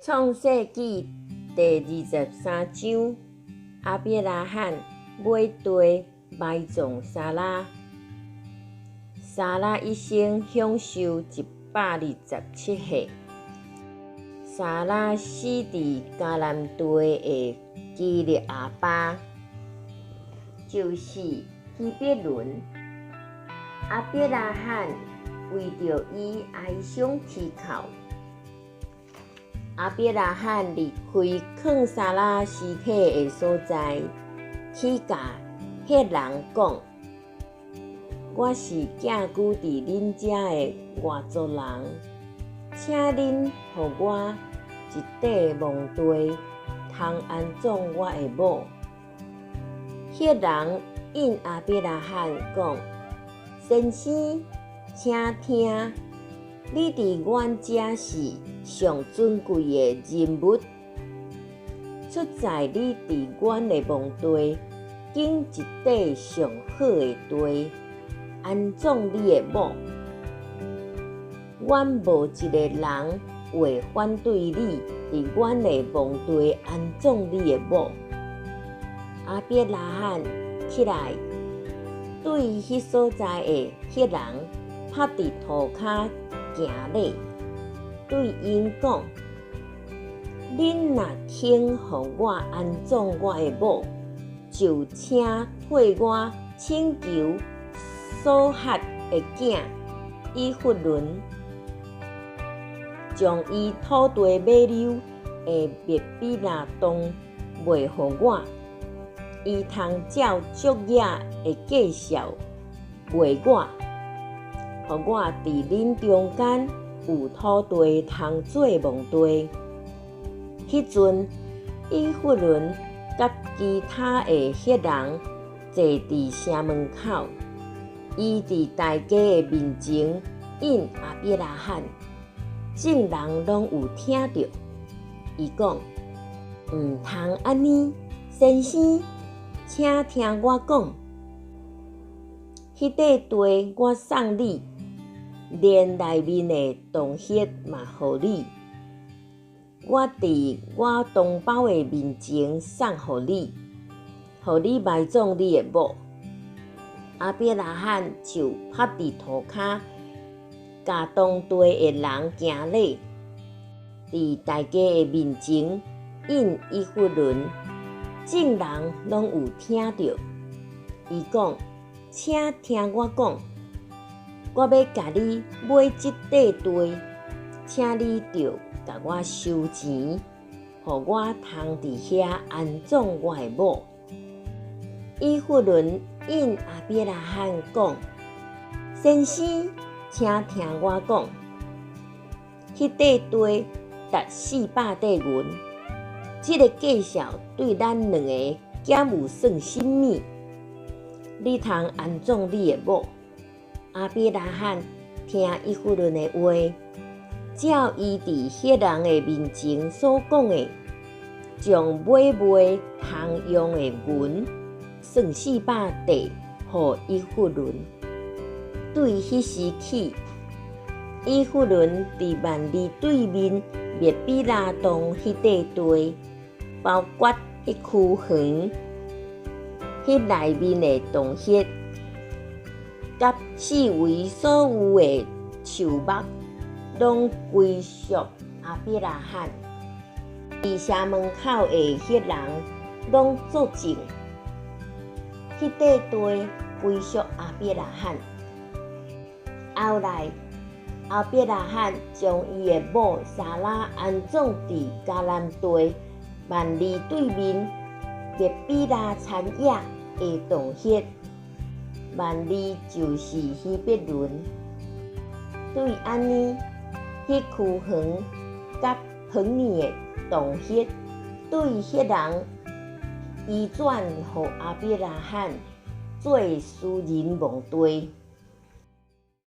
創世記第23章，亞伯拉罕買地埋葬撒拉。撒拉一生享壽127歲。撒拉死佇迦南地的基列亞巴，就是希伯崙。亞伯拉罕為著伊哀傷啼哭。亞伯拉罕離開囥撒拉屍體的所在，去共赫人講：我是寄居佇恁遮的外族人，請恁予我一塊墓地，通安葬我的某。赫人應亞伯拉罕講：先生，請聽，你佇阮遮是上尊貴的人物。出在你佇阮的墓地，揀一塊上好的地，安葬你的某。阮無一个人會反對你佇阮的墓地安葬你的某。亞伯拉罕起來，對彼所在的赫人拍佇塗跤行禮，對𪜶講：恁若肯予我安葬我的某，就請替我請求瑣哈的囝以弗崙，將伊土地尾溜的麥比拉洞賣予我，伊通照足額的價數賣我，予我佇恁中間有土地通做墓地。彼陣，以弗崙佮其他的赫人坐佇城門口，伊佇大家的面前應亞伯拉罕，眾人攏有聽著。伊講：毋通按呢，先生，請聽我講。彼塊地我送你，連內面的洞穴嘛予你。我佇我同胞的面前送予你，予你埋葬你的某。亞伯拉罕就拍佇塗跤，共當地的人行禮，佇大家的面前應以弗崙，眾人攏有聽著。伊講：請聽我講，我欲共你買這塊地，請你著共我收錢，予我通佇遐安葬我的某。以弗崙應亞伯拉罕講：先生，請聽我講，彼塊地值400塊銀，這个價數對咱兩个敢有算啥物？你通安葬你的某。亞伯拉罕聽以弗崙的話，照伊佇赫人的面前所講的，將買賣通用的銀算400塊予以弗崙。對彼時起，以弗崙佇幔利對面麥比拉洞彼塊地，包括彼區園、彼內面的洞穴，佮四圍所有的樹木，攏歸屬亞伯拉罕。佇城門口的赫人攏作證，彼塊地歸屬亞伯拉罕。後來，亞伯拉罕將伊的某撒拉安葬佇迦南地幔利對面麥比拉田野的洞穴。幔利就是希伯崙。對按呢，彼區園佮園裡的洞穴，對赫人移轉予亞伯拉罕做私人墓地。